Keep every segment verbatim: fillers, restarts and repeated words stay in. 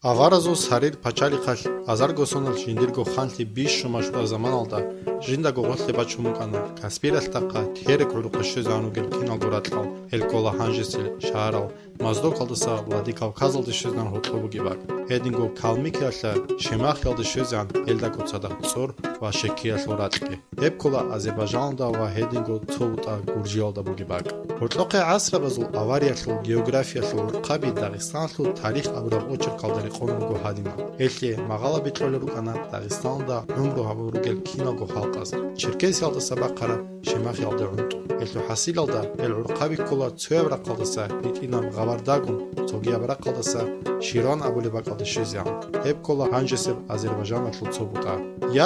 Аваразул сарир пачалихъалъ азарго соналъ жиндирго ханлъи бищун машгьураб заманалда жиндаго гъорлъе бачун букӀана Каспиралъдахъа Терек гӀурухъе щвезегӀан ругел киналго ракьал, гьел ккола гьанжесел шагьарал Моздокалдаса Владикавказалде щвезегӀан гьоркьоб бугеб бакӀ. Гьединго Калмыкиялъа Шемахиялде щвезегӀан гьелдаго цадахъ цӀор ва Шеккиялъул ракьги. Гьеб ккола Азербайжаналда ва гьединго цо бутӀа Гуржиялда бугеб бакӀ. Гьоркьохъе гӀасрабазул авариялъул географиялъул гӀурхъаби Дагъистаналъул тарих абураб очеркалда рекъон руго гьадинаб. Гьелъие магъалаби кьолел рукӀана Дагъистаналда гӀумру гьабун ругел киналго халкъаз, Черкесиялдаса бахъараб Шемахиялде гӀунтӀун. Гьелъул хӀасилалда гьел гӀурхъаби ккола цояб рахъалдаса гьитӀинаб Гъабардагун, цогияб рахъалдаса Ширван абулеб бакӀалде щвезегӀан. Гьеб ккола гьанжесеб Азербайжаналъул цо бутӀа.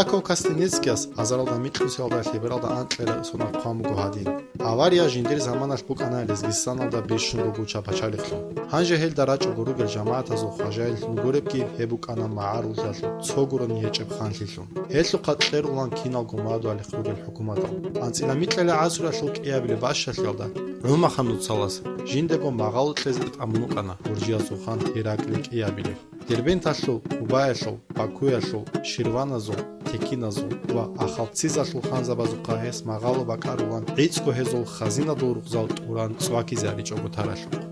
Яков Костенецкияс азаралда микьусиялда лъебералда анкьила соналъ хъван буго гьадин: «Авария жиндир заманалъ букӀана Лезгистаналда бищун бугуча пачалихълъун. Гьанже гьелда рачӀого ругел жамагӀатазул хважаялъун гуребги гьеб букӀана магӀарулъиялъул цо гурони гьечӀеб ханлъилъун. Гьелъухъа кьерулан киналго мадугьалихъ ругел хӀукуматал». АнцӀила микьила гӀасруялъул кӀиабилеб бащалъиялда ГӀумахамуцалас жиндаго магъало кьезе тӀамун вукӀана Гуржиязул хан Гьераклий кӀиабилев. Дербенталъул, Къубаялъул, Бакуялъул, Ширваназул, Текиназул ва Ахалцизалъул ханзабазухъа гьес магъало бакӀарулан гӀицӀго гьезул хазинадул рукъзал тӀуран цӀвакизе гьаричӀого таралъухъ.